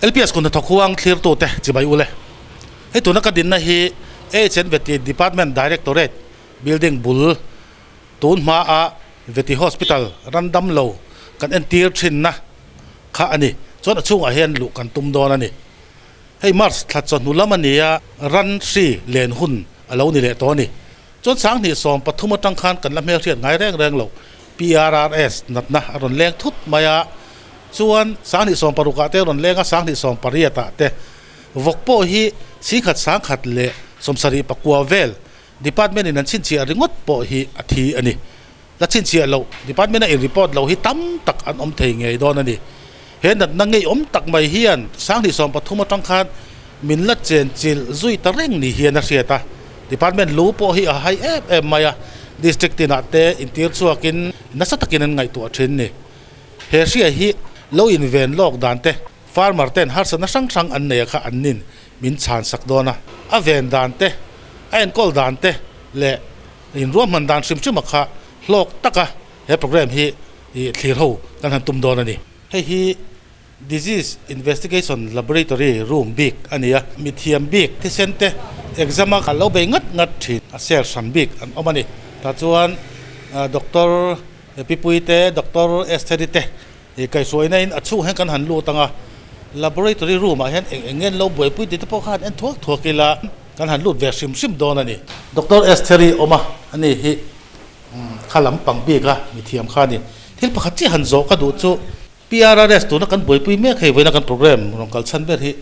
LPS kun hnathawk huang thlirtute chibai ule. Hei tuna ka dinna hi AHN Veti Department Directorate building bul tun hmaa Veti Hospital ran dam lo kan entir thinna kha a ni. Chuan a chhungah hian luh kan tum dawn a ni. Hei March thla chawhnu lam a ni a, ran hri len hun a lo ni leh tawh a ni. Chuan 2013 atang khan kan la hmelhriat ngai reng reng lo. PRRS natna a rawn leng thut mai a, chuan 2016 ah te a rawn leng a, 2018 ah te vawk pawh hi 1,179 vel department in an chhinchhiah ringawt pawh hi a thi a ni. La chhinchhiah loh department a in report lo hi tam tak an awm thei ngei dawn a ni. He natna ngeiawm tak mai hian 2013 atang khan min la chenchilh zui ta reng ni hian a hriat a, department lu pawh hi a hai em em mai a, district tinah te intir chhuakin nasa takin an ngaihtuah thin ni. He hria hi lo inven lawk dan te farmer ten harsatna hrang hrang an nei a kha an nin min chhan sak dawn a, a ven dan te, a enkawl dan te leh inruahman dan hrim hrim a kha hlawk taka he program hi thlir ho kan han tum dawn a ni. Hei hi Disease Investigation Laboratory room bik a ni a, mithiam bik thisen te exam a lo bei ngat ngat thin a ser hran bik an awm a ni. Tah chuan Doctor Pipui te, Doctor Estheri te kaihhruaina in a chhung hian kan han lut ang a, Laboratory room ah hian eng eng nge an lo buaipui tih te pawh kha han en thuak thuak ila kan han lut ve hrim hrim dawn a ni. Doctor Estheri awm a, ani hi kha lam pang bik a mithiam kha a ni. Thil pakhat chiah han zawh ka duh chu PRRS tuna kan buaipui mek hei vawiina kan program rawn kal chhan ber hi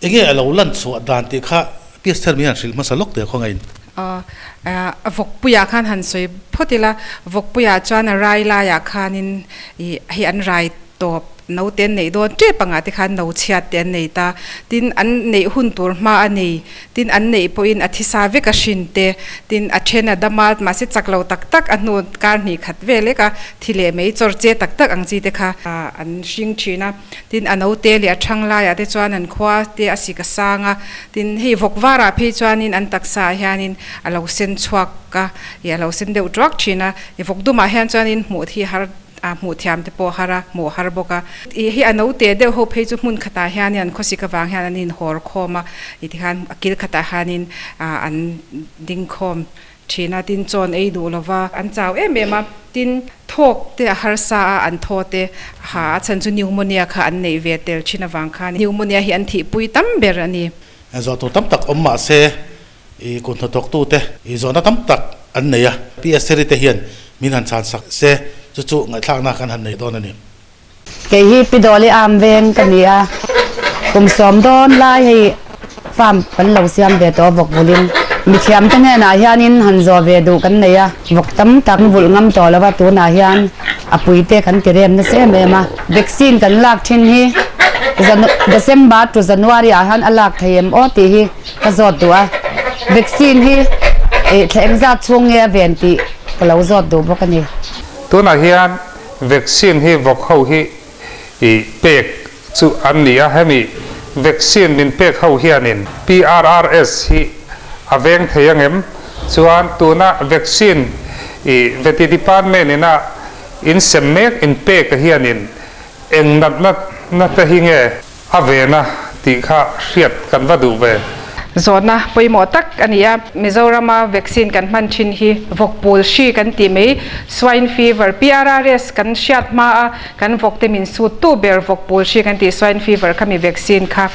enge a lo lan chhuah dan tih kha PS Thermi hian hrilh hmasa lawk teh khaw ngain. Aw vawkpuiah khan han sawi phawt ila, vawkpuiah chuan a rai laiah khanin ih hei an rai tawp naute an neih dawn tep angah te khan no chhiat te an nei ta, tin an neih hun tur hma a nei, tin an neih pawhin a thisa vek a hrin te, tin a then a dam a, mahse chak lo tak tak a hnu kar hnih khat vel lek a, thi leh mai chawr che tak tak ang chi te kha an hring thin a, tin a naute leh a thang laiah te chuan an khua te a sik a sang a, tin hei vawk varah phei chuanin an taksa ah hianin a lo sen chhuak a, ih a lo sen deuh tuak thin a, ih vawk dumah hian chuanin hmuh hi har A hmuh thiam te pawh har a, hmuh har bawk a. Ih hi a note deuh ho phei chu hmun khatah hianin an khawsik avang hian an inhawr khawm a, ih tikhan a kil khatah hianin ah an ding khawm thin a, tin chawn ei duh lova an chau em em a, tin thawk te a harsa a, an thaw te a ha a chhan chu pneumonia kha an neih ve tel thin avang khan pneumonia hi an thihpui tam ber a ni. Zawh tur tam tak awm mah se I kut hnathawktute i zawhna tam tak an nei a, Pi Estheri te hian min han chhan sak se, chu chu ngaihthlakna kan han nei dawn a ni. Kei hi Pi Dawli Am veng ka ni a, kum sawm dawn lai hei farm kan lo siam ve tawh a vawk vulin. Mithiam te hnenah hianin han zawh ve duh kan nei a, vawk tam tak vulh ngam tawh lo a, tunah hian a puite kan ti rem nasa em em a. Vaccine kan lak thin hi December to January ah hian a lak thei em aw tih hi Ka zawt duh a, vaccine hi eh thla engzat chhung nge a ven tih ka lo zawt duh bawk a ni. Tunah hian vaccine hi vawk ho hi ih pek chu an ni a, hemi vaccine min pek ho hianin PRRS hi a veng thei angem? Chuan tuna vaccine ih veti department ina in sem mek in pek a hianin eng natna na te hi nge A vena tih kha hriat kan va duh ve. Zawhna pawimawh tak a ni a. Mizorama vaccine kan hman thin hi vawkpul hri kan tih mai, swine fever, PRRS kan hriat hma a kan vawkte min sut tu ber vawkpul hri kan tih swine fever kha mi vaccine kha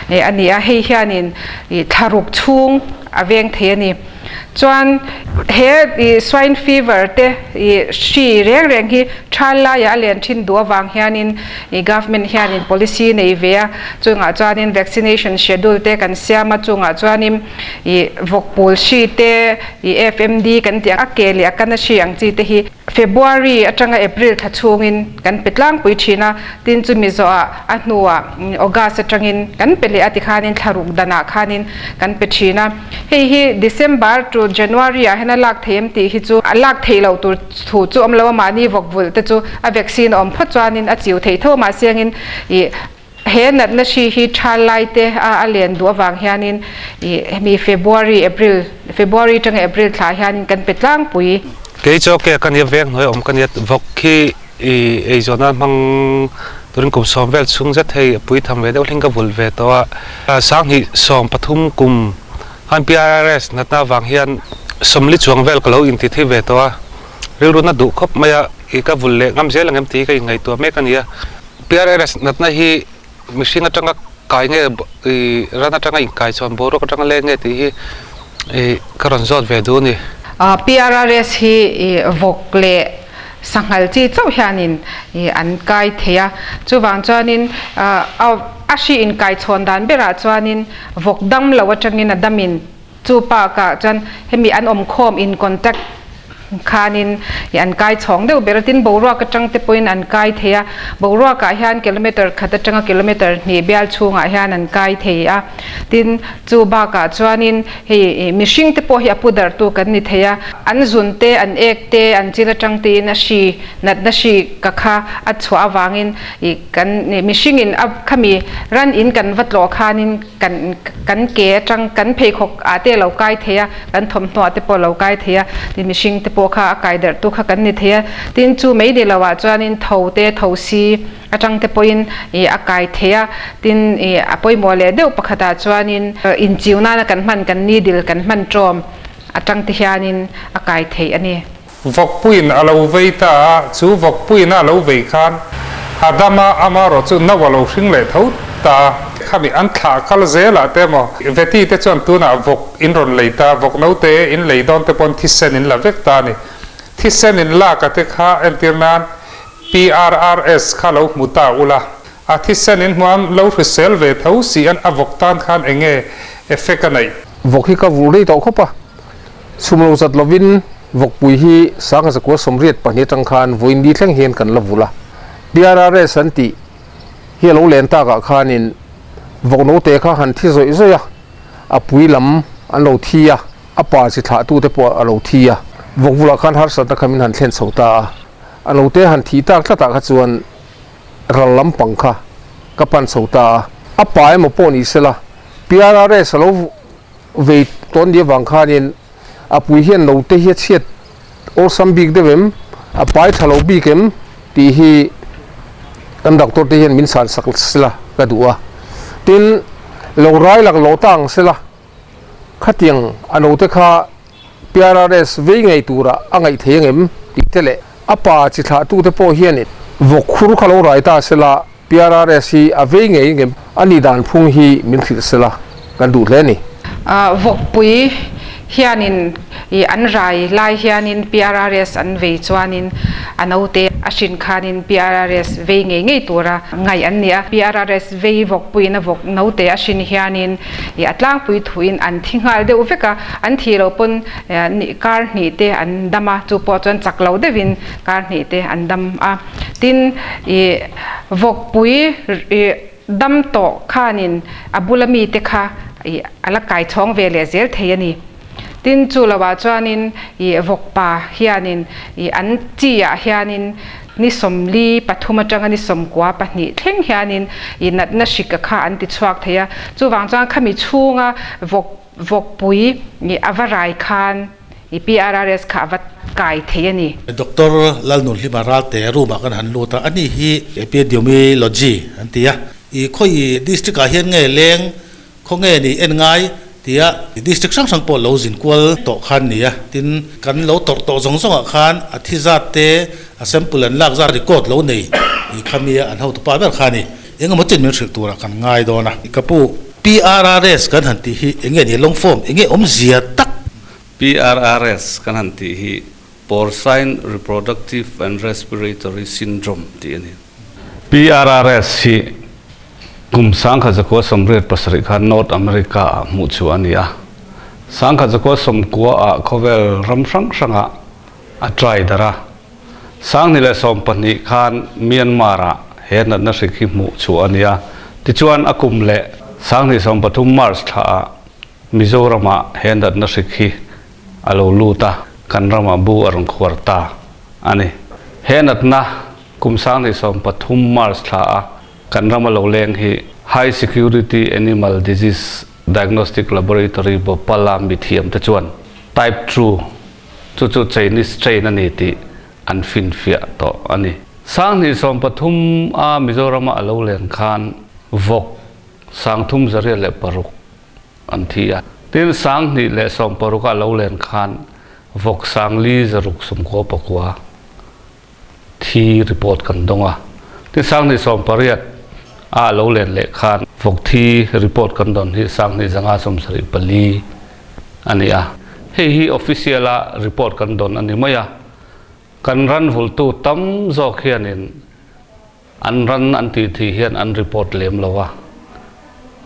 a ni a. Hei hianin thlaruk chhung a veng thei a ni. Chuan he ih swine fever te ih hri reng reng hi thal laiah a len thin duh avang hianin ih government hianin policy nei ve a, chungah chuanin vaccination schedule te kan siam a, chungah chuanin ih vawkpul hri te ih FMD kan tih ang a ke leh a kana hri ang chi te hi February atanga April thla chhungin kan pe tlangpui thin a, tin chumi zawhah a hnuah August atangin kan pe leh a tikhanin thlaruk danah khanin kan pe thin a. Hei hi December to January ah hian a lak thei em tih hi chu a lak theih loh tur thu chu awm lo a, mahni vawk vulh te chu a vaccine a awm phawt chuanin a chiu theih tho a, mahse angin ih he natna hri hi tha lai te a a len duh avang hianin ih hemi February, April, February atanga April thlah hianin kan pe tlangpui. Kei chu ke ka nia veng hnuai awm ka nia vawk hi ih eizawn nan hmang. Turin kum sawm vel chhung zet hei a pui tham ve deuh hleng ka vul ve tawh a. Sanghnih 13 kum khan PRRS natna avang hian 40 chuang vel ka lo inti thei ve tawh a. Rilru na duh khawp mai a, i ka vul leh ngam zel ang em tih hi ka inngaihtuah mek a ni a. PRRS natna hi mihring atanga kai nge i ran atanga inkai chuan boruak atanga leng nge tih hi i ka rawn zawt ve duh a ni. PRRS hi i vawk leh sanghal chi chauh hianin i an kai thei a, chuvang chuanin a hri inkai chhawn dan berah chuanin vawk dam lo atangin a damin Chu bakah chuan hemi an awmkhawm in contact khanin ih an kai chhawng deuh ber a, tin boruak atang te pawhin an kai thei a, boruakah hian kilometer khat atanga kilometer hnih bial chhungah hian an kai thei a, tin chu bakah chuanin hei ih mihring te pawh hi a pu darhtu kan ni thei a, an zun te an ek te an chil atang tiin a hri natna hri ka kha a chhuah avangin ih kan mihringin a khami ran in kan va tlawh khanin Kan kan ke atang kan pheikhawk ah te a lo kai thei a, kan thawmhnaw ah te pawh a lo kai thei a, tin mihring te pawh kha a kai darh tu kha kan ni thei a, tin chu mai ni lo ah chuanin tho te tho si atang te pawhin ih a kai thei a, tin ih a pawimawh leh deuh pakhat ah chuanin inchiu nana kan hman kan needle kan hman tawm atang te hianin a kai thei a ni. Vawkpuiin a lo vei ta a, chu vawkpuiin a lo vei khan Adama amarawh chu no a lo hring leh tho ta a. Khami an thlah kal zelah te maw Veti te chuan tunah vawk in rawn lei ta, vawk note in lei dawn te pawn thisen in la vek ta a ni. Thisen in lak a te kha entir nan PRRS kha lo hmu ta ula, a thisen in hmuam lo hrisel ve tho si an a vawk tan khan eng nge effect a neih? Vawk hi ka vur rei tawh khawp a, Chhum lo zat lovin vawkpui hi sangha zakua 82 atang khan vawiin ni thleng hian kan la vulh a. PRRS an tih hi a lo len takah khanin vawk note kha han thi zawih zawih a, a pui lam an lo thi a, a pa chi thlahtute pawh a lo thi a. Vawk vulah khan harsatna kha min han thlen chho ta a, a note han thih tak tlatah kha chuan ral lampang kha ka pan chho ta a. A pa emaw pawh ni sela PRRS a lo Vei tawn ni avang khanin a pui hian note hi a chhiat awlsam bik deuh em, a pai tha lo bik em tih hi kan doctor te hian min san sak sela ka duh a. Tin, lo rai lak lo ta ang sela, khatiang a note kha PRRS vei ngei tura a ngaih thei ang em tih te leh a pa chi thlahtute pawh hianin vawk khur kha lo rai ta sela PRRS hi a vei ngei ngem a nih dan phung hi min hrilh sela kan duh hle a ni. Vawkpui hianin ih an rai lai hianin PRRS an vei chuanin a naute a hrin khanin PRRS vei ngei ngei tura ngaih an ni a. PRRS vei vawkpuiin a vawk naute a hrin hianin ih a tlangpui thuin an thi nghal deuh vek a, an thih loh pawn kar hnih te an dam a, chu pawh chuan chak lo deuhin kar hnih te an dam a. Tin, ih vawkpui ih dam tawh khanin a bula mite kha ih a la kai chhawng ve leh zel thei a ni. Tin, chu loah chuanin ih vawkpa hianin ih an chi ah hianin ni 43 atanga ni 92 thleng hianin ih natna hrika kha an ti chhuak thei a. Chuvang chuan khami chhunga vawk vawkpui ih a va rai khan I PRRS kha a va kai thei a ni. Doctor Lalnunhlima Ralte room ah kan han lut a, ani hi Epidemiology an ti a, i khawi district ah hian nge leng khaw nge ni en ngai tia district hrang hrang pawh lo zin kual tawh khan ni a, tin kan lo tawrh tawh zawng zawng ah khan a thi zat te a sample an lak zat record lo nei i khami a an hotupa ber kha a ni. Engemaw chin min hrilh turah kan ngai dawn a. Ka pu, PRRS kan han tih hi enge ni long form, enge awmzia tak? PRRS kan han tih hi Porcine Reproductive and Respiratory Syndrome tih a ni. PRRS hi kum 1987 khan North America ah hmuh chhuah a ni a. 1990 ah khawvel ram hrang hrangah a try darh a. 2012 khan Myanmar-ah he natna hrik hi hmuh chhuah a ni a, tichuan a kum leh 2013 March thlaah Mizoramah he natna hrik hi a lo lut a, kan ramah bu a rawn khuar ta a ni. He natna kum 2013 March thlaah kan rama lo leng hi High Security Animal Disease Diagnostic Laboratory Bhopal-a mithiamte chuan Type 2 Chu chu Chinese strain a ni tih an finfiah tawh a ni. 2013 a Mizorama a lo len khan vawk 3806 an thi a. Tin, 2016 a lo len khan vawk 5699 thi report kan dawng a. Tin, 2018 a lo len leh khan vawk thi report kan dawn hi 2574 a ni a. Hei hi official a report kan dawn a ni mai a. Kan ran vultu tam zawk hianin an ran an tih thih hian an report lem lo a.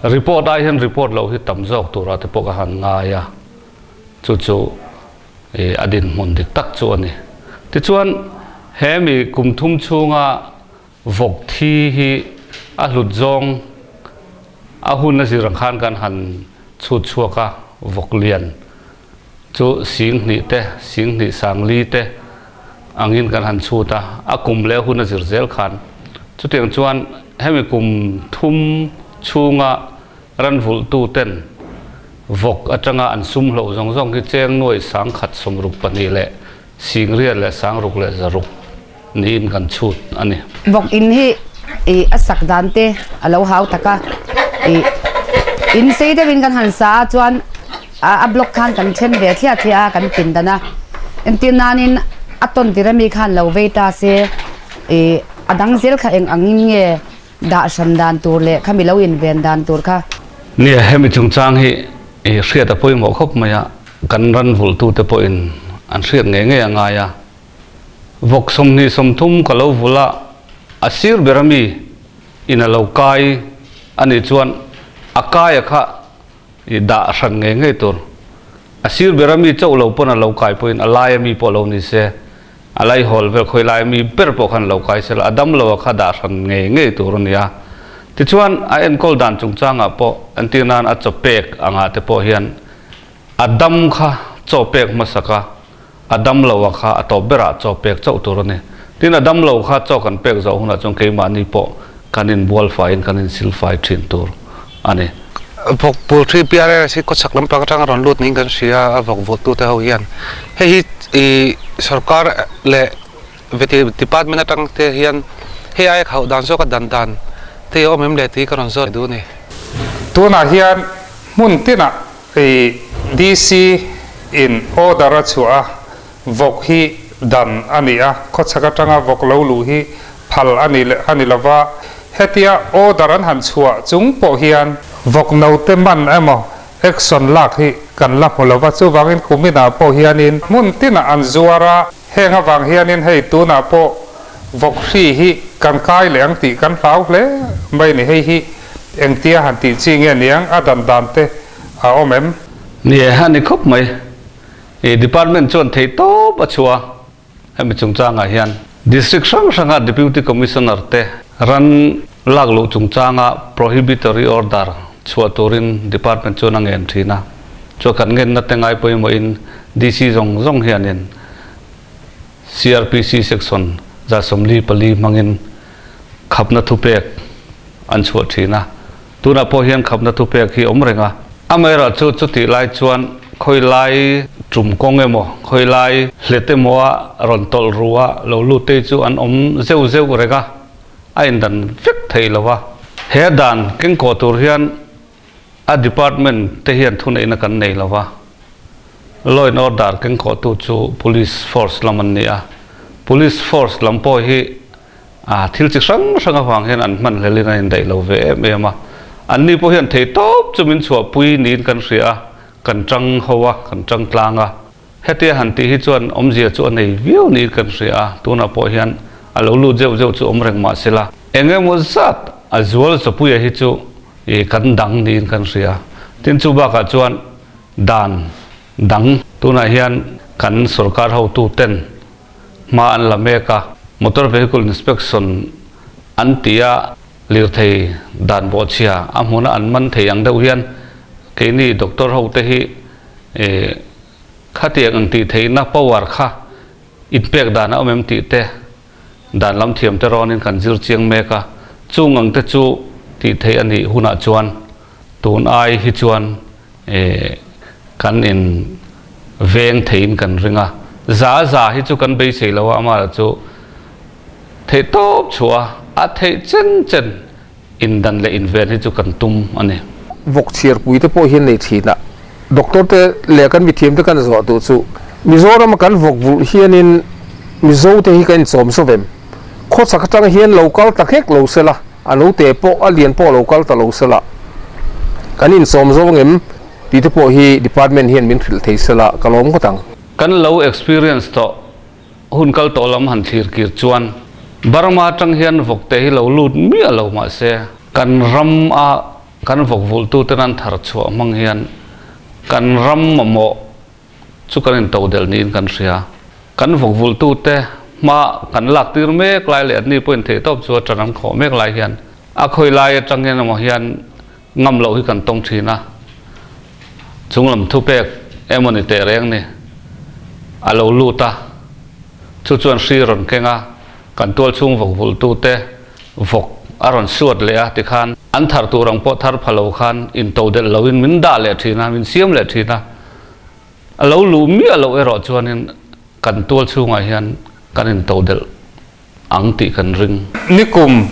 Report ai hian report loh hi tam zawk turah te pawh ka han ngai a. Chu chu a dinhmun dik tak chu a ni. Tichuan, he mi kum thum chhunga vawk thi hi a hlut zawng a hun a zir ang khan kan han chhut chhuak a, vawk lian chu 2000 te, 20 sangli te angin kan han chhut a, a kum leh hun a zir zel khan. Chutiang chuan hemi kum thum chhunga ran vulhtu ten vawk atanga an sum hloh zawng zawng hi cheng nuai 162 leh 80 leh 600 niin kan chhut a ni. Vawk in hi i a sak dan te a lo hau tak a, i in sei deuhin kan han sa a chuan a block khan kan then ve thliah thliah a kan pin dan a, entir nanin a tawn tir ami khan lo vei ta se i a dang zel kha eng angin nge dah hran dan tur leh khami lo inven dan tur kha. Nia, hemi chungchang hi i hriat a pawimawh khawp mai a, kan ran vulhtute pawhin an hriat ngei ngei a ngai a. Vawk 20, 30 ka lo vul a, a sir ber ami in a lo kai a nih chuan a kaia kha i dah hran ngei ngei tur. A sir ber ami chauh lo pawn a lo kai pawhin a lai ami pawh lo ni se, a laihawl vel khawi lai ami ber pawh khan lo kai se la, a dam lo a kha dah hran ngei ngei tur a ni a. Tichuan a enkawl dan chungchangah pawh entir nan a chaw pek angah te pawh hian a dam kha chaw pek hmasak a, a dam lo a kha a tawp berah chaw pek chauh tur a ni. Tin, a dam lo kha chaw kan pek zawh hunah chuan keimahni pawh kan inbual faiin kan insil fai thin tur a ni. Vawk bul thi PRS hi khawchhak lampang atanga rawn lut niin kan hria a, vawk vawtute ho hian. Hei hi ih sorkar leh veti department atang te hian hei aia khauh dan zawka dan dan te hi a awm em le tih ka rawn zawt duh a ni. Tunah hian hmun tinah Ih DC in order a chhuah a, vawk hi dan a ni a, khawchhak atanga vawk lo luh hi phal a ni a ni lova, hetia order an han chhuah chung pawh hian vawk note man emaw action lak hi kan la hmu lova, chuvangin kuminah pawh hianin hmun tinah an zuar a, heng avang hianin hei tunah pawh vawk hri hi kan kai leh ang tih kan hlau hle mai ni, hei hi engtia han tih chi nge niang a dan dan te a awm em? Ni e, a ni khawp mai. I department chuan theih tawp a chhuah a, hemi chungchangah hian District hrang hranga Deputy Commissioner te ran lak luh chungchanga Prohibitory Order chhuah turin department chuan a ngen thin a. Chuan kan ngenna te ngai pawimawhin DC zawng zawng hianin CRPC Section 144 hmangin khapna thupek an chhuah thin a. Tunah pawh hian khapna thupek hi awm reng a. Amaherawhchu chutih lai chuan khawi lai tum kawng emaw, khawi lai hlet emaw a rawn tawlh ru a, lo lut te chu an awm zeuh zeuh reng a, a indan vek thei lo a. He dan kengkawh tur hian a department te hian thuneihna kan nei lo a. Law and order kengkawhtu chu police force lam an ni a. Police force lam pawh hi A thil chi hrang hrang avang hian an hman hlelin an indaih lo ve em em a. Anni pawh hian thei tawp chu min chhuahpui niin kan hria a, kan tang ho a, kan tang tlang a. Hetia han tih hi chuan awmzia chu a nei viau niin kan hria a, tunah pawh hian a lo lut zeuh zeuh chu awm reng mah sela. Eng emaw zat a zual chawpuia hi chu ih kan dang niin kan hria. Tin chu bakah chuan dan dang tunah hian kan sorkar hotu ten hma an la mek a, Motor Vehicle Inspection an ti a, lirthei dan bawhchhia a hmuna an man thei ang deuh hian keini doctor ho te hi khatiang ang tih theihna power kha inpek dan a awm em tih te dan lam thiam te rawnin kan zir chiang mek a, chung ang te chu tih theih a nih hunah chuan tun ai hi chuan kan in veng theiin kan ring a, za za hi chu kan beisei lo a, amah chu Theih tawp chhuah a, a theih chen chen indan leh inven hi chu kan tum a ni. Vawk chhiarpui te pawh hian nei thin a, doctor te leh kan mithiam te kan zawh duh chu Mizoram a kan vawk vulh hianin Mizo te hi kan inchawm zawk em? Khawchhak atang hian lo kal ta nghek lo sela, a note pawh a lian pawh lo kal ta lo sela, kan inchawm zawk em tih te pawh hi department hian min hrilh thei sela ka lawm ngawt ang. Kan lo experience tawh Hun kal tawh lam han thlir kir chuan Burma atang hian vawkte hi lo lut miah lo mahse kan ram a kan vawk vulhtuten an thar chhuah hmang hian kan ram mamawh chu kan intodelh niin kan hria. Kan vawk vulhtute hma kan lak tir mek lai leh anni pawhin theihtawp chu a ṭan an khawh mek lai hian a khawi lai atang hian emaw hian ngam loh hi kan tawng thin a, chunglam thupek emaw ni teh reng ni a lo lut a, chu chuan hri rawn keng a, kan tual chhung vawk vulhtute vawk a rawn suat leh a tikhan an thar tur ang pawh thar pha lo khan intodelh loin min dah leh thin a, min siam leh thin a, a lo luh miah loh erawh chuanin kan tual chhungah hian kan intodelh ang tih kan ring. Nikum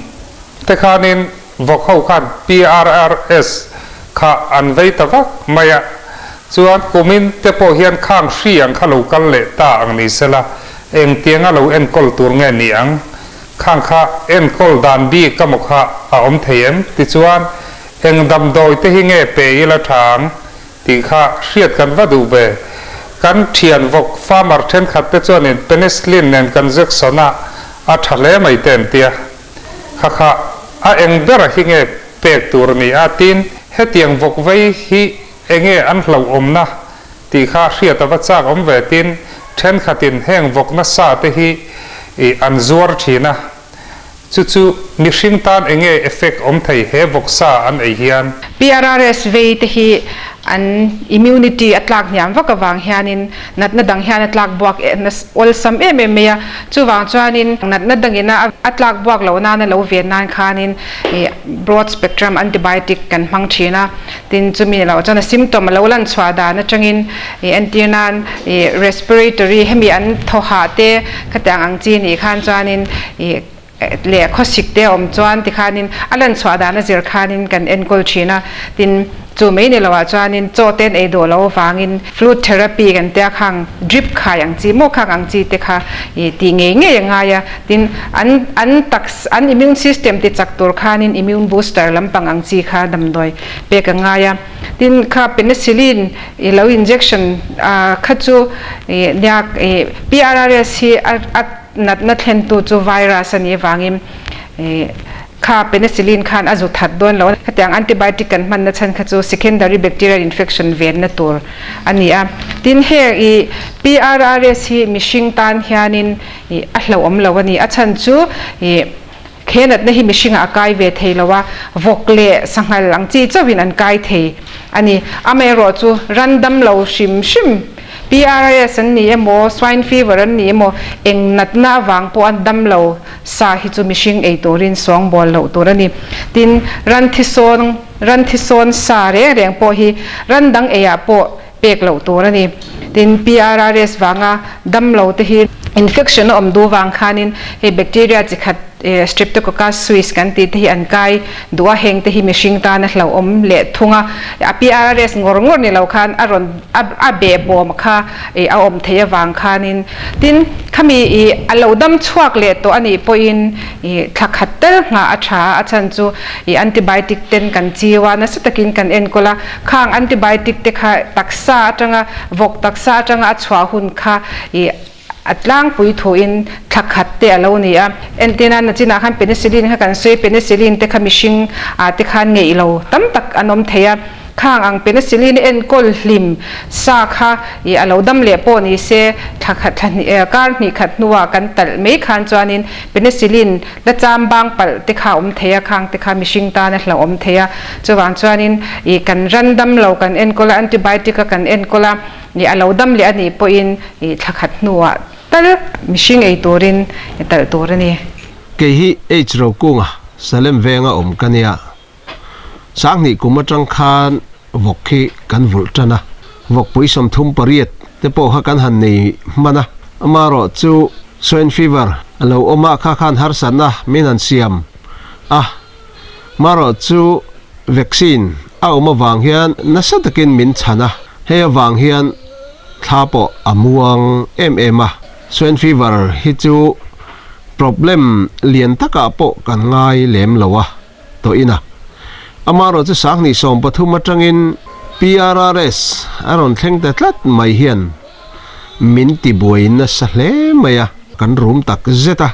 te khanin vawk ho khan PRRS kha an vei ta vak mai a, chuan kumin te pawh hian khang hri ang kha lo kal leh ta ang ni sela, engtianga lo enkawl tur nge ni ang? Khang kha enkawl dan bik emaw kha a awm thei em? Tichuan, eng damdawi te hi nge pe ila tha ang? Tih kha hriat kan va duh ve. Kan thian vawk farmer thenkhat te chuanin penicillin nen kan zek sawn a, a tha hle mai te an tia. Kha kha a eng ber hi nge pek tur a ni a, tin hetiang vawk vei hi enge an hlauhawmna tih kha hriat a va chak awm ve, tin thenkhatin heng vawk nasa te hi an zuar thin a. Chu chu mihring tan enge effect awm thei he vawksa an ei hian? PRRS vei te hi an immunity a tlak hniam vak avang hianin natna dang hian a tlak buak awlsam em em mai a, chuvang chuanin natna dangina a tlak buak loh nana lo ven nan khanin broad spectrum antibiotic kan hmang thin a, tin chumi loh chuan a symptom a lo lan chhuah dan atangin entir nan respiratory hemi an thaw hah te khatiang ang chi nih khan chuanin leh khawsik te a awm chuan tikhanin a lan chhuah dan a zir khanin kan enkawl thin a, tin chu mai ni loah chuanin chaw te an ei duh loh avangin fluid therapy kan tia khang drip khai ang chi maw khang ang chi te kha tih ngei ngei a ngai a, tin an an taks an immune system ti chak tur khanin immune booster lampang ang chi kha damdawi pek a ngai a, tin kha penicillin i lo injection kha chu nia PRRS hi a Natna thlentu chu virus a nih avangin kha penicillin khan a zu that dawn lo a. Hetiang antibiotic kan hmanna chhan kha chu secondary bacterial infection venna tur a ni a. Tin heng i PRRS hi mihring tan hianin a hlauhawm lo a ni. A chhan chu i he natna hi mihringah a kai ve thei lo a, vawk leh sanghal ang chi chauhin an kai thei a ni. Amaherawh chu ran damlo hrim hrim PRS an ni emaw, swine fever an ni emaw, eng natna avang pawh an dam lo sa hi chu mihring ei turin sawngbawl loh tur a ni. Tin, ran thisawn, ran thisawn sa reng reng pawh hi ran dang eiah pawh pek loh tur a ni. Tin, PRRS vanga dam lo te hi infection a awm duh vang khanin hei bacteria chi khat Streptococcus suis kan tih te hi an kai duh a, heng te hi mihring tan a hlauhawm leh thung a. A PRRS ngawr ngawr ni lo khan a rawn a beh bawm kha a awm theih avang khanin tin khami ih a lo dam chhuak leh tawh a nih pawhin ih thla khat tel nghah a tha a, a chhan chu ih antibiotic ten kan chiu a, nasa takin kan enkawl a, khang antibiotic te kha taksa atanga vawk taksa atanga a chhuah hun kha ih A tlangpui thuin thla khat te a lo ni a. Entirna nachinah khan penicillin kha kan sawi, penicillin te kha mihring ah te khan ngeih lo tam tak an awm thei a. Khang ang penicillin enkawl hlim sa kha ih a lo dam leh pawh ni se thla khat thla hnih kar hnih khat hnuah kan talh mai khan chuanin penicillin la cham bang palh te kha a awm thei a, khang te kha mihring tan a hlauhawm thei a. Chuvang chuanin ih kan ran dam lo kan enkawl a, antibiotic a kan enkawl a. Nih a lo dam leh a nih pawhin ih thla khat hnuah tal mihring ei turin i talh tur a ni. Kei hi H Rokunga, Salem venga awm ka nia. Sanghnih kum atang khan vawk hi kan vulh tan a, vawkpui 38 te pawh kha kan han nei hman a, amaherawh chu Swine fever a lo awm a, kha khan harsatna min han siam a, marawh chu vaccine a awm avang hian nasa takin min chhan a, hei avang hian thla pawh a muang em em a. Swine fever hi chu problem lian takah pawh kan ngai lem lo a. tawh in a. Amaherawhchu sanghnih 13 atangin PRRS a rawn thleng ta tlat mai hian min ti buai nasa hle mai a, kan rum tak zet a.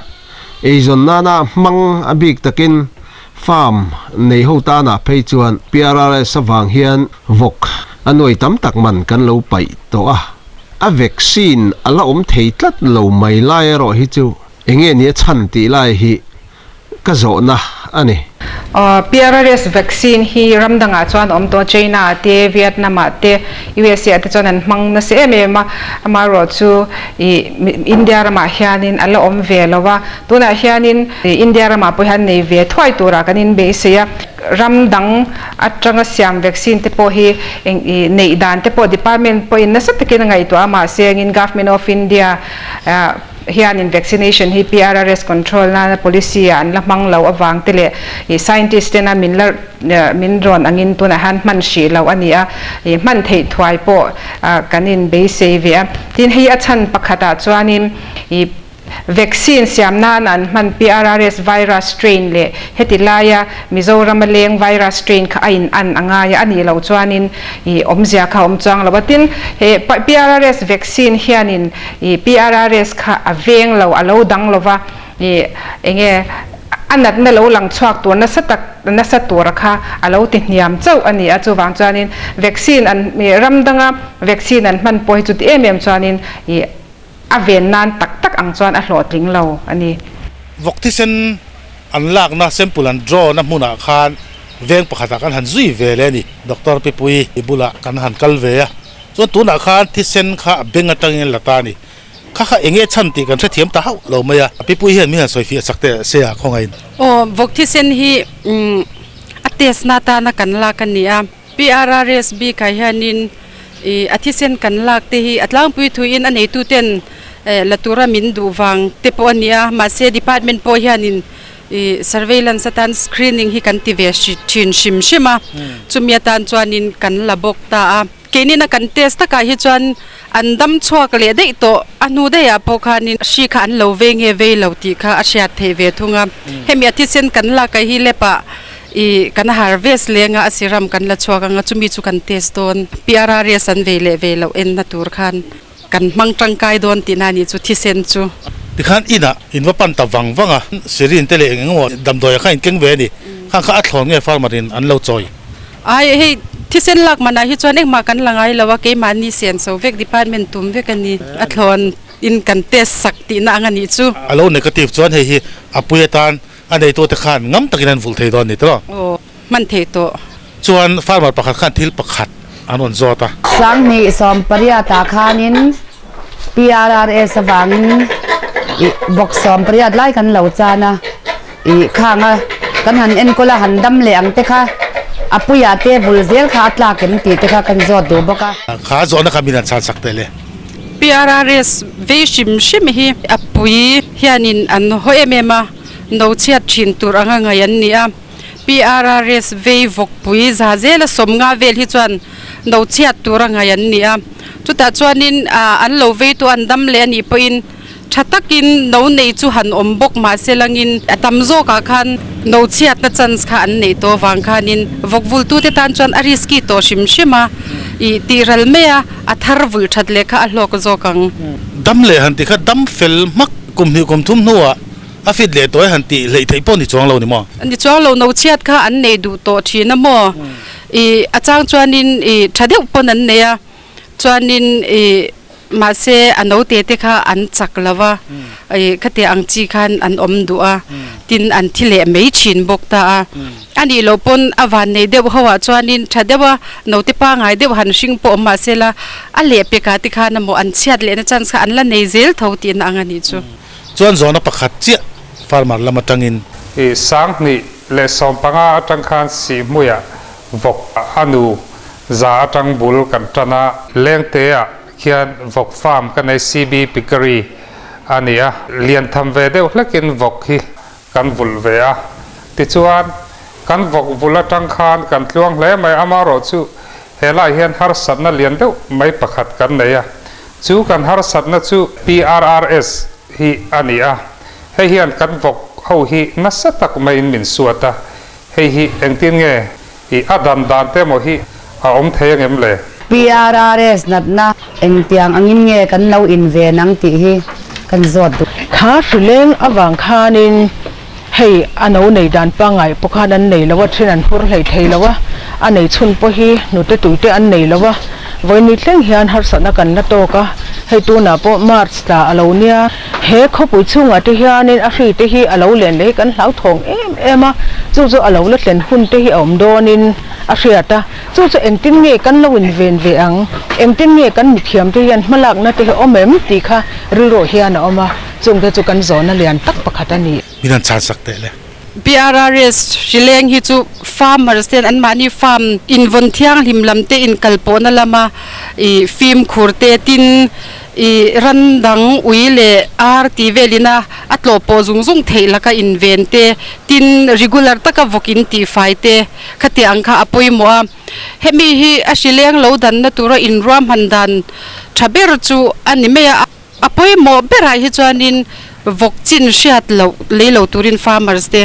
Eizawn nana hmang a bik takin farm nei ho tanah phei chuan PRRS avang hian vawk a nuai tam tak man kan lo paih tawh a. A vaccine a la awm thei tlat lo mai lai erawh hi chu enge nia chhan tih lai hi ka zawhna a ni. PRRS vaccine hi ram dangah chuan awm tawh China ah te, Vietnam ah te, USA ah te chuan an hmang nasa em em a, amaherawh chu ih India ramah hianin a la awm ve lo a, tunah hianin India ramah pawh hian nei ve thuai turah kan inbeisei a, ram dang atanga siam vaccine te pawh hi eng ih neih dan te pawh department pawhin nasa takin a ngaihtuah a, mahse engin Government of India hianin vaccination hi PRRS control nana policy ah an la hmang lo avang te leh ih scientist tena min la min rawn angin tunah hian hman hrih lo a ni a, ih hman theih thuai pawh kan in beisei ve a. Tin, hei a chhan pakhatah chuanin ih vaccine siam nana an hman PRRS virus strain leh heti laia Mizorama leng virus strain kha a in an a ngai a, a nih loh chuanin ih awmzia kha a awm chuang lo a. Tin, he PRRS vaccine hianin I PRRS kha a veng lo, a lo dang lo va, i enge a natna lo lang chhuak tur nasa tak, nasa tura kha a lo ti hniam chauh a ni a, chuvang chuanin vaccine an, i ram danga vaccine an hman pawh hi chuti em em chuanin i a ven nan tak tak ang chuan a hlawhtling lo a ni. Vawk thisen an lakna sample an draw na hmunah khan veng pakhatah kan han zui ve leh a ni. Doctor Pipui bulah kan han kal ve a. Chuan tunah khan thisen kha a beng atangin la ta a ni. Kha kha enge chhan tih kan hrethiam ta hauh lo mai a. A pipui hian min han sawi fiah chak teh se a khawngaiin. Aw, vawk thisen hi a test na atana kan lak a ni a. PRRS bikah hianin ih a thisen kan lak te hi a tlangpui thuin a neituten la tura min duh vang te pawh a ni a. Mahse department pawh hianin Ih surveillance atan screening hi kan ti ve thin hrim hrim a, chumi atan chuanin kan la bawk ta a. Keinin a kan test takah hi chuan an dam chhuak leh daih tawh a hnu daihah pawh khanin hri kha an lo vei nge vei lo tih kha a hriat theih ve thung a. Hemi a thisen kan lak ah hi lab ah ih kan harvest leng a, a serum kan la chhuak ang a, chumi chu kan test dawn. PRRS an vei leh vei loh enna tur khan. Kan hmang tangkai dawn tihna nih chu thisen chu. Tikhan inah in va pan ta vang vang a, syringe te leh eng engemaw damdawi ah khan in keng ve a ni. Khang kha a thlawn nge farmer in an lo chawi? Ai hei thisen lak manah hi chuan engmah kan la ngai lo a, keimahni sian so vek department tum vek a ni. A thlawn in kan test sak tihna ang a nih chu. A lo negative chuan hei hi a pui atan a neitute khan ngam takin an vulh thei dawn a ni tawh. Aw hman thei tawh. Chuan farmer pakhat khan thil pakhat an rawn zawt a. 2018 ah khanin PRRS avangin ih vawk 18 lai kan lo chan a, ih khang a kan han enkawl a han dam leh ang te kha a puia te vul zel kha a tlak em tih te kha kan zawt duh bawk a. Kha zawhna kha min han chhan sak teh le. PRRS vei hrim hrim hi a pui hianin an haw em em a, no chhiat thin tur anga ngaih an ni a. PRRS vei vawkpui za zela 50 vel hi chuan no chhiat tura ngaih an ni a. Chutah chuanin an lo vei tu an dam leh a nih pawhin tha takin no nei chu han awm bawk mahse langin a tam zawkah khan no chhiatna chance kha an neih tawh avang khanin vawk vultute tan chuan a risky tawh hrim hrim a, ih tih ral mai a, a thar vulh that leh kha a hlawk zawk ang. Dam leh han ti kha dam fel hmak kum hnih kum thum hnuah A fit leh tawh e han tih hleih theih pawh ni chuang lo ni maw? Ni chuang lo, no chhiat kha an nei duh tawh thin a maw? Ih a chang chuanin ih tha deuh pawn an nei a, chuanin ih mahse a note te kha an chak lo va, ih khatiang ang chi khan an awm duh a, tin an thi leh mai thin bawk ta a. A nih loh pawn a van nei deuh ho ah chuanin tha deuh a note pangai deuh han hring pawh awm mahse la a leh pekah te khan emaw an chhiat lehna chance kha an la nei zel tho tihna ang a nih chu. Chuan zawhna pakhat chiah farmer lam atangin. I 2015 atang khan Sihhmuiah vawk a nu za atang bul kan tan a. Lengteah khian vawk farm ka nei CB Piggery a ni a. Lian tham ve deuh hlekin vawk hi kan vulh ve a. Tichuan, kan vawk vulh atang khan kan tluang hle mai. Amaherawhchu, he lai hian harsatna lian deuh mai pakhat kan nei a. Chu kan harsatna chu PRRS hi a ni a. Hei hian kan vawk ho hi nasa tak maiin min suat a. Hei hi engtin nge i a dan dan te maw hi a awm thei angem le? PRRS natna engtiang angin nge kan lo in ve nang tih hi kan zawt duh. Kha hrileng avang khanin hei a no nei dan pangngai pawh khan an nei lo a, then an hur hlei thei lo a, a nei chhun pawh hi hnute tuite an nei lo a, vawiin thleng hian harsatna kan la tawk a, hei tunah pawh March tla a lo nia. He khawpui chhungah te hianin a hri te hi a lo len leh hi kan hlauthawng em em a, chu chu a lo la tlen hun te hi a awm dawnin a hriat a, chu chu engtin nge kan lo inven ve ang, engtin nge kan mithiam te hian hmalakna te hi awm em tih kha rilruah hian a awm a, chung te chu kan zawhna lian tak pakhat a ni. Min han chhan sak teh le. PRRS hrileng hi chu farmers ten anmahni farm invawn thianghlim lam te inkalpawhna lama ih fimkhur te tin ih ran dang ui leh ar tih velina a tlawh pawh zung zung theih laka inven te tin regular taka vawk in tihfai te khatiang ang kha a pawimawh a. Hemi hi a hrileng lo danna tura inruahman dan tha ber chu a ni mai a. A pawimawh berah hi chuanin vawk chin hriat loh lei lo turin farmers te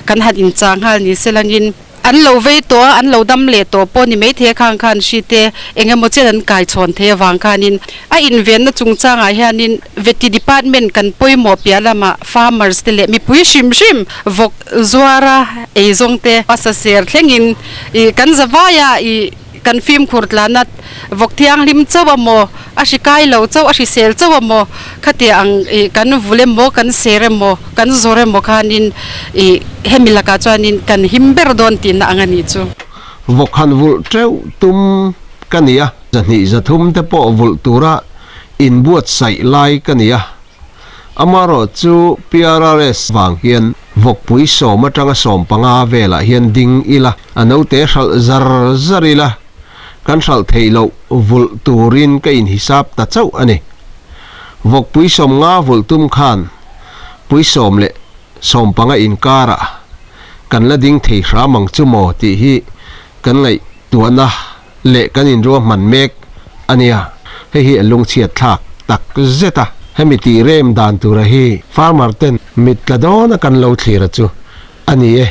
kan han inchah nghal ni se langin an lo vei tawh a, an lo dam leh tawh pawh ni maithei a khang khan hri te eng emaw chen an kai chhawn thei avang khanin a invenna chungchangah hianin veti department kan pawimawh piah lamah farmers te leh mipui hrim hrim vawk zuara eizawng te a saser thlengin ih kan zavaia ih Kan fimkhur tlana vawk thianghlim chauh a maw, a hri kai lo chauh, a hrisel chauh a maw, khatia ang ih kan vul emaw, kan ser emaw, kan zawr emaw khanin ih hemi lakah chuanin kan him ber dawn tihna ang a nih chu. Vawk han vulh teuh tum ka ni a, 200 300 te pawh vulh tura inbuatsaih lai ka ni a. Amaherawh chu PRRS vang hian vawkpui 10 atanga 15 velah hian ding ila, a note hralh zar zar ila, kan hralh theih loh vulh turin ka inhisap ta chauh a ni. Vawkpui 50 vulh tum khan pui 10 leh 15 inkarah kan la ding thei hram ang chu maw tih hi kan ngaihtuahna leh kan inruahman mek a nia. Hei hi a lungchhiat thlak tak zet a. Hemi tih rem dan tura hi farmer ten mit tla dawn a kan lo thlir a chu a ni e.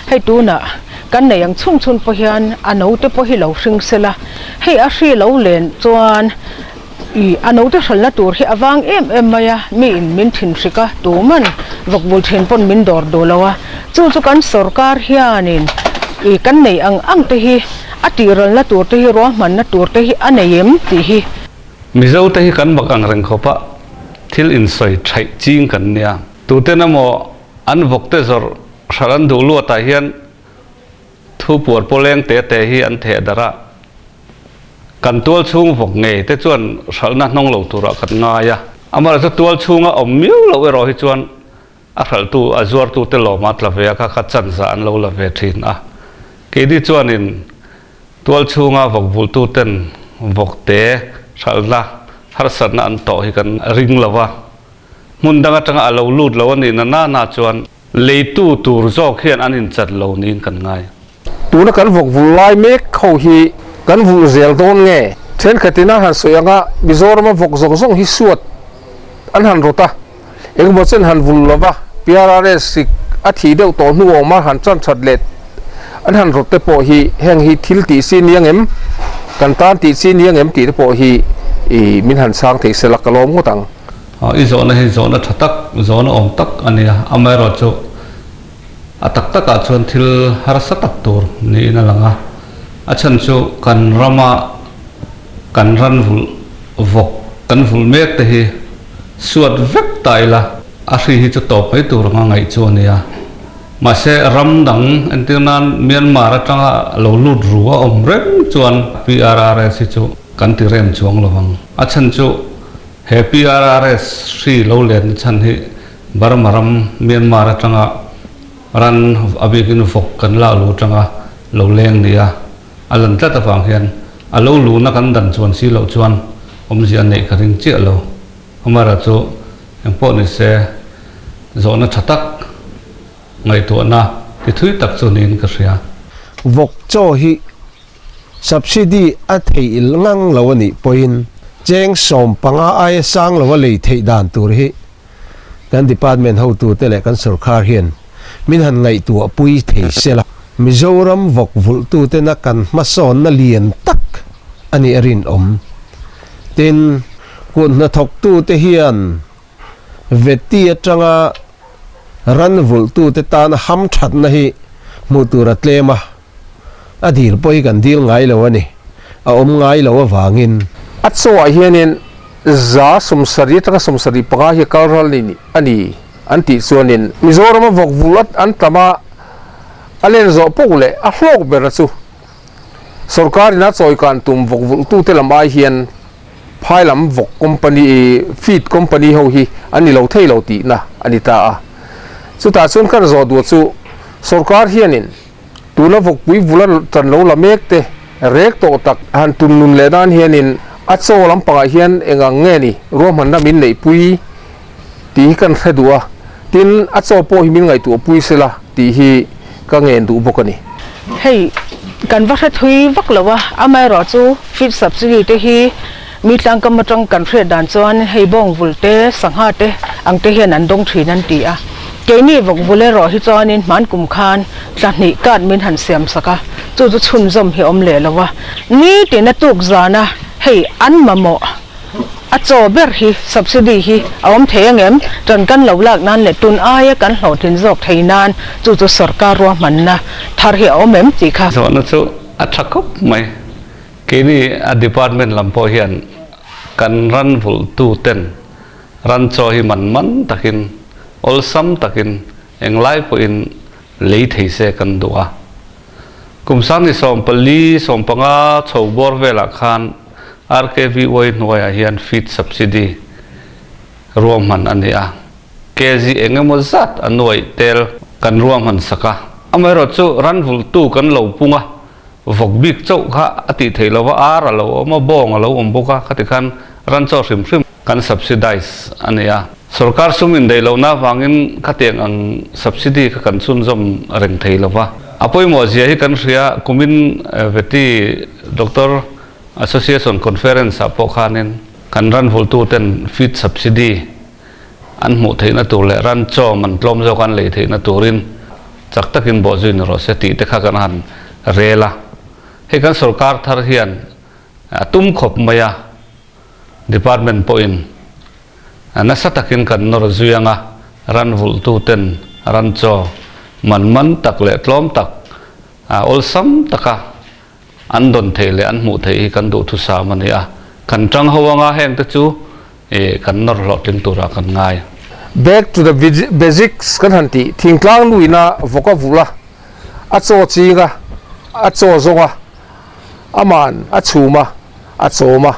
Hei tunah kan nei ang chhung chhun pawh hian a note pawh hi lo hring sela, hei a hri lo len chuan i a note hralhna tur hi a vang em em mai a, mi in min thin hrik a, tuman vawkbul thin pawn min dawr duh lo a, chu chu kan sorkar hianin i kan nei ang ang te hi A tihralna tur te hi ruahmanna tur te hi a nei em tih hi. Mizo te hi kan mak ang reng khawp a, thil insawi thaih ching kan nia. Tuten emaw an vawk te zawrh hralh an duh luatah hian thu puar pawleng te te hi an theh darh a, kan tual chhung vawk ngei te chuan hralhna hnawng lo turah kan ngai a. Amaherawhchu tual chhunga awm miau loh erawh hi chuan A hralhtu, a zuartute lawma tla ve a kha kha chanza an lo la ve thin a. Keini chuanin tual chhunga vawk vulhtuten vawkte hralhna harsatna an tawh hi kan ring lo va. Hmun dang atanga a lo lut lo a nih na nana chuan leitu tur zawk hian an inchat lo niin kan ngai. Tuna kan vawk vulh lai mek ho hi kan vulh zel dawn nge? Thenkhatin a han sawi anga Mizorama vawk zawng zawng hi suat an han rawt a, engemaw chen han vulh lova PRRS sik a thih deuh tawh hnu awma han tan that leh an han rawt te pawh hi heng hi thil tih chi ni angem? Kan tan tih chi ni angem tih te pawh hi min han chhang thei sela ka lawm ngawt ang. I zawhna hi zawhna tha tak, zawhna awm tak a nia. Amaherawhchu A tak takah chuan thil harsa tak tur niin a lang a, a chhan chu kan rama kan ran vulh vawk kan vulh mek te hi suat vek ta ila a hri hi chu tawp mai tur anga ngaih chu a ni a. Mahse ram dang entir nan Myanmar atanga lo lut ru a awm reng chuan PRRS hi chu kan ti rem chuang lo ang. A chhan chu he PRRS hri lo lenna chhan hi Burma ram, Myanmar atanga ran a bikin vawk kan lak luh atanga lo leng ni a, a lan tlat avang hian a lo luhna kan dan chuan si loh chuan awmzia a neih ka ring chiah lo. Amara chu Engpawh ni se, zawhna tha tak ngaihtuahna ti thui tak chu niin ka hria. Vawk chaw hi subsidy a theih ngang lo a nih pawhin cheng 15 aia sang lo a lei theih dan tur hi kan department hotute leh kan sorkar hian min han ngaihtuah pui thei sela. Mizoram vawk vulhtutena kan hmasawnna lian tak a nih a rinawm. Tin, kut hnathawktute hian Veti atanga ran vulhtute tana hamthatna hi hmuh tur a tlem a, a dil pawh hi kan dil ngai lo a ni, a awm ngai lo avangin. A chawah hianin 170 atanga 75 hi a kal ral ni a ni an tih chuanin Mizorama vawk vulh an tam a, a len zawh poh leh a hlawk ber chu Sorkarin a chawi kan tum vawk vulhtute lam ai hian phai lam vawk company, feed company ho hi an ni lo thei lo tihna a ni ta a. Chutah chuan kan zawh duh chu sorkar hianin tuna vawkpui vula tan lo la mek te rek tawh tak han tum nun leh nan hianin a chaw lampangah hian eng ang nge ni ruahmanna min neihpui tih hi kan hre duh a, tin a chaw pawh hi min ngaihtuahpui sela tih hi ka ngen duh bawk a ni. Hei kan va hre thui vak lo a, amaherawhchu feed subsidy te hi mi tlangkam atang kan hriat dan chuan hei bawng vul te, sangha te ang te hian an dawng thin an ti a. Keini vawk vul erawh hi chuanin hman kum khan tla hnih kat min han siam sak a, chu chu chhunzawm hi awm leh lo a. Nitin a tuk zana hei an mamawh A chaw ber hi subsidy hi a awm thei angem? Ṭan kan lo lak nan leh tun aia kan hlawhtlin zawk thei nan chu chu sorkar ruahmanna thar hi a awm em tih kha. Zawhna chu a ṭha khawp mai. Keini a department lam pawh hian kan ran vulhtu ten ran chaw hi man man takin, awlsam takin englai pawhin lei thei se kan duh a. Kum sangni 14, 15 chho bawr velah khan RKVY hnuaiah hian feed subsidy ruahman a ni a, kg eng emaw zat a nuaih tel kan ruahman sak a. Amaherawhchu ran vulhtu kan lo pung a, vawk bik chauh kha a tih theih lova, ar a lo awm a, bawng a lo awm bawk a, khati khan ran chaw hrim hrim kan subsidize a ni a. Sorkar sum indaih lohna avangin khatiang ang subsidy kha kan chhunzawm reng thei lova. A pawimawh zia hi kan hria, kumin Veti Doctor Association Conference ah pawh khanin kan ran vultuten feed subsidy an hmuh theihna tur leh ran chaw man tlawm zawk an lei theihna turin chak takin bawhzui ni rawh se tih te kha kan han rel a. Hei kan sorkar thar hian a tum khawp mai a. Department pawhin nasa takin kan nawr zui anga ran vulhtuten ran chaw man man tak leh tlawm tak awlsam taka an dawn theih leh an hmuh theih hi kan duhthusam a ni a. Kan tang ho anga heng te chu kan nawr hlawhtling turah kan ngai. Back to the basics kan han tih thingtlang luina vawk a vulh a, a chaw ching a, a chaw zawng a, aman a chhum a, a chawm a,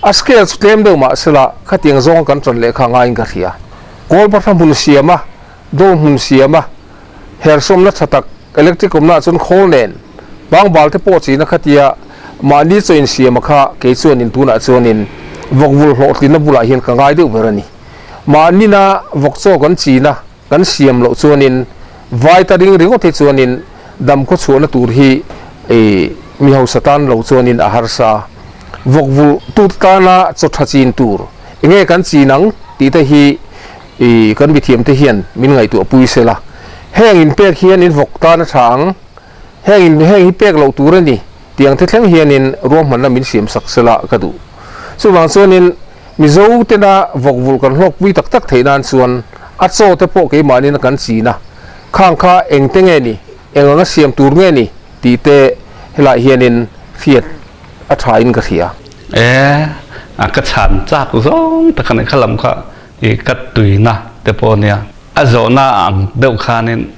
a scale chu tlem deuh mah sela khatiang zawng kan tan lehkha ngaiin ka hria. Kawl patha hmun siam a, drone hmun siam a, hersawmna tha tak electric awmna ah chuan khawl nen bangbal te pawh china khatia mahni chaw insiam a kha kei chuanin tunah chuanin vawkvul hlawhtlinna bulah hian ka ngai deuh ber a ni. Mahnina vawk chaw kan china kan siam loh chuanin vai ta ring ringawt hi chuanin dam khaw chhuahna tur hi mi hausa tan lo chuanin a harsa. Vawkvulh tut tana chaw tha chin tur enge kan chin ang tih te hi kan mithiam te hian min ngaihtuah pui sela. Heng in pek hian in vawk tan a tha ang, heng in heng hi pek loh tur a ni tih ang te thleng hianin ruahmanna min siam sak sela ka duh. Chuvang chuanin Mizo tena vawkvulh kan hlawkpui tak tak theih nan chuan a chaw te pawh keimahnin a kan chin a, khang kha eng te nge ni, eng anga siam tur nge ni tih te helai hianin hriat a thain ka hria. E, a ka chhan chak zawng tak a ni, kha lam kha i ka tuina te pawh a nia. A zawhna ang deuh khanin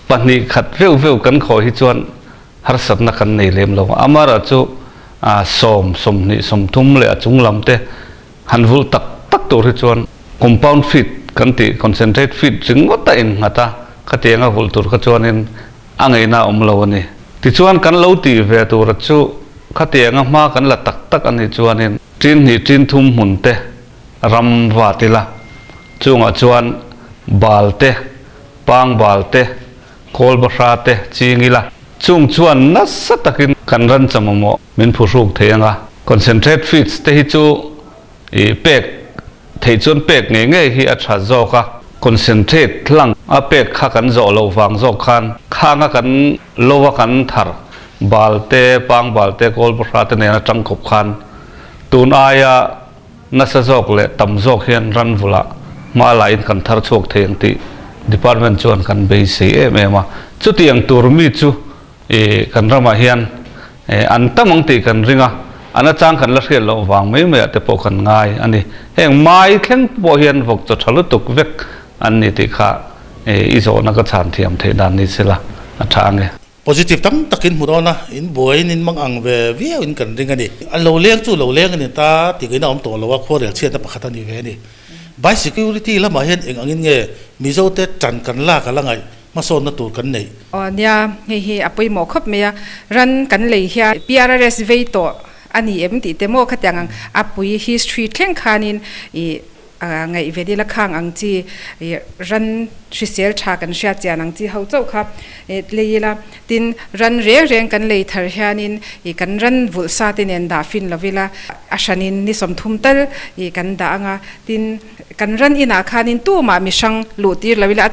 pahnih khat veuh veuh kan khawi hi chuan harsatna kan nei lem lo. Amara chu 10, 20, 30 leh a chung lam te han vulh tak tak tur hi chuan compound feed kan tih concentrate feed ringawt a innghat a, khatiang a vulh tur kha chuanin a ngeihna a awm lo a ni. Tichuan kan lo tih ve tura chu khatiang a hma kan la tak tak a nih chuanin tin hnih tin thum hmun te ram vat ila. Chungah chuan bal te, pang bal te, kawl bahra te ching ila. Chung chuan nasa takin kan ran cha mamawh min phuhruk thei anga. Concentrate feeds te hi chu i pek theih chuan pek ngei ngei hi a tha zawk a. Concentrate hlang a pek kha kan zawh loh vang zawk khan khanga kan lo a kan thar bal te, pang bal te, kawl bahra te nen atang khawp khan tun aia nasa zawk leh tam zawk hian ran vulah hma lain kan thar chhuak thei ang tih department chuan kan beisei em em a. Chutiang tur mi chu i kan ramah hian an tam ang tih kan ring a, a nachang kan la hriat loh vang mai maiah te pawh kan ngai a ni. Heng mai thleng pawh hian vawk chaw tha lutuk vek an ni tih kha i zawhna ka chhan thiam theih dan ni sela a tha ang e. Positive tam takin hmu dawn a, in buaiin in mang ang ve viau in kan ring a ni. A lo leng chu lo leng a ni ta tih in a awm tawh lo a, khuarel chhiatna pakhat a ni ve a ni. By security lamah hian eng angin nge Mizote tan kan lak a la ngaih hmasawnna tur kan neih? Aw nia, hei hi a pawimawh khawp mai a, ran kan lei hian PRRS vei tawh a ni em tih te maw khatiang ang a pui history thleng khanin ih Ngaih ve dil a khang ang chi ran hrisel tha kan hriat chian ang chi ho chauh kha lei ila. Tin, ran reng reng kan lei thar hianin kan ran vulh sa te nen dah fin lo ila, a hranin ni 30 tal kan dah ang a. Tin, kan ran inah khanin tumah mi hrang luh tir lo ila,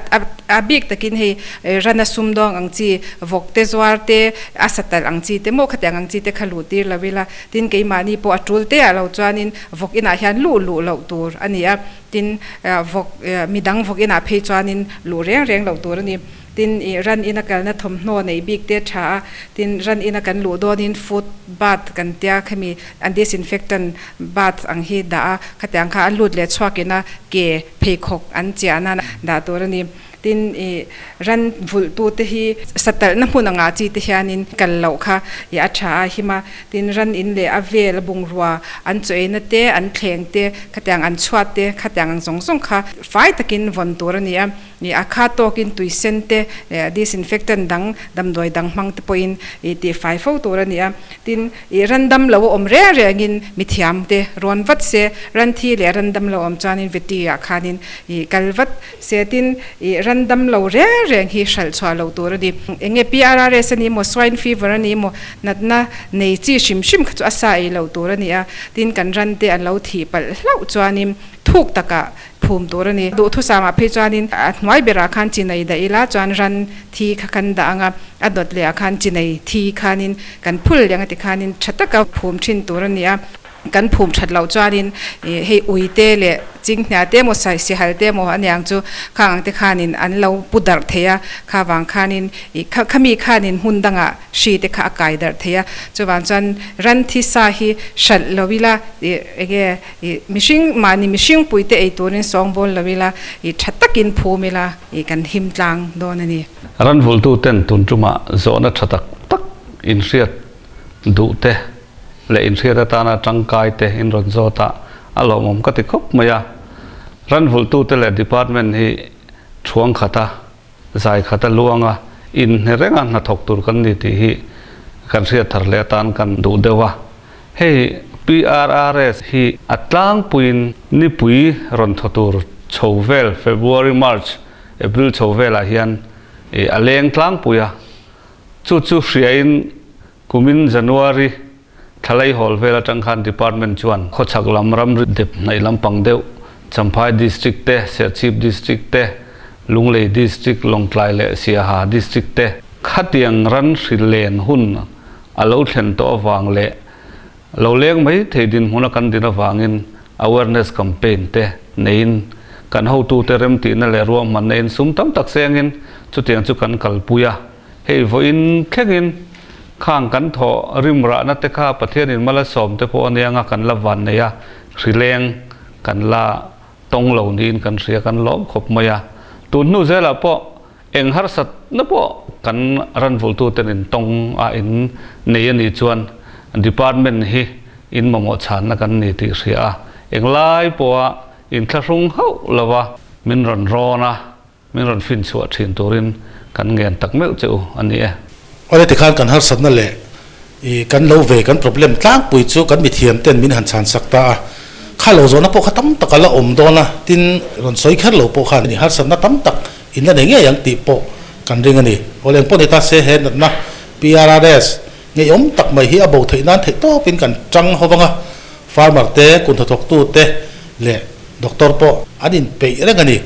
a bik takin hei ran a sum dawng ang chi, vawk te zuar te, a satalh ang chi te maw khatiang ang chi te kha luh tir lo ila. Tin, keimahni pawh a tul te ah lo chuanin vawk inah hian luh luh loh tur a ni a, tin, vawk, midang vawk inah phei chuanin luh reng reng loh tur a ni. Tin, ih ran ina kalna thawmhnaw neih bik te tha a, tin, ran ina kan luh dawnin foot bath kan tia khami an disinfectant bath ang hi dah a, khatiang kha a lut leh chhuakin a ke pheikhawk an chiah nan dah tur a ni. Tin, i ran vulhtute hi satalhna hmun anga chi te hianin kal loh kha i a tha a him a. Tin, ran in leh a vel a bungrua an chaweina te, an thleng te, khatiang an chhuat te, khatiang ang zawng zawng kha fai takin vawn tur a ni a. I a kha tawkin tui sen te, disinfectant dang, damdawi dang hmang te pawhin i tihfai fo tur a ni a. Tin, i ran dam lo a awm reng rengin mithiam te rawn vat se, ran thi leh ran dam lo awm chuanin veti ah khanin i kal vat Setin i ran dam lo reng reng hi hralh chhuah lo tur a ni. Eng nge PRRS a ni maw, swine fever a ni maw, natna nei chi hrim hrim kha chu a sa ei lo tur a ni a. Tin, kan ran te an lo thih palh hlauh chuanin thuk takah phum tur a ni. Duhthusam ah phei chuanin a hnuai berah khan chinei dah ila chuan ran thi kha kan dah ang a, a dawt leh ah khan chinei thi khanin kan phul leh ang a ti khanin tha taka phum thin tur a ni a. Kan phum that loh chuanin hei ui te leh chinghnia te emaw sihal te emaw aniang chu khang ang te khanin an lo pu darh thei a, kha vang khanin ih khami khanin hmun dangah hri te kha a kai darh thei a, chuvang chuan ran thi sa hi hralh lo ila ih enge ih mihring mahni mihring pui te ei turin sawngbawl lo ila ih tha takin phum ila ih kan him tlang dawn a ni. Ran vultu ten tun tumah zawhna tha tak tak inhriat duh te leh inhriat atana tangkai te in rawn zawt a, a lawmawm ka ti khawp mai a. Ran vulhtute leh department hi thuang khata, zai khata luanga inhne renga hnathawk tur kan ni tih hi kan hriat thar leh atan kan duh deuh a. Hei PRRS hi a tlangpuiin nipui rawn thaw tur chho vel February, March, April chho velah hian a leng tlangpui a. Chu chu hriain Kumin January thlalai hawl vel atang khan Department chuan khawchhak lam ramri dep hnaih lampang deuh Champhai District te, Serchhip District te, Lunglei District, Lawngtlai leh Siaha District te khatiang ran hri len hun a lo thlen tawh avang leh lo leng mai thei dinhmuna kan din avangin awareness campaign te neiin kan hotute remtihna leh ruahmanna in sum tam tak sengin chutiang chu kan kalpui a. Hei vawiin thlengin khang kan thawh rim rahna te kha Pathianin mal a sawm te pawh a nia nga kan la van nei a, hrileng kan la tawng lo niin kan hria kan lawm khawp mai a. Tun hnu zelah pawh eng harsatna pawh kan ranvultu ten in tawng a in nei a nih chuan department hi in mamawh chhanna kan ni tih hria a, englai pawha inthlahrung hauh lova min rawn rawn a. Min rawn fin chhuah thin turin kan ngen tak meuh che u a ni e. Awle tikhan kan harsatna leh i kan lo ve kan problem tlangpui chu kan mithiam ten min han chhan sak ta a. Kha lo zawhna pawh kha tam tak a la awm dawn a, tin rawn sawi kher lo pawh khan harsatna tam tak in la nei ngei ang tih pawh kan ring a ni. Aw leng pawh ni ta se he natna PRRS ngeiawm tak mai hi a bo theih nan theih tawpin kan tang ho vang a, farmer te, kun hnathawktu te leh doctor pawh an inpeih reng a ni.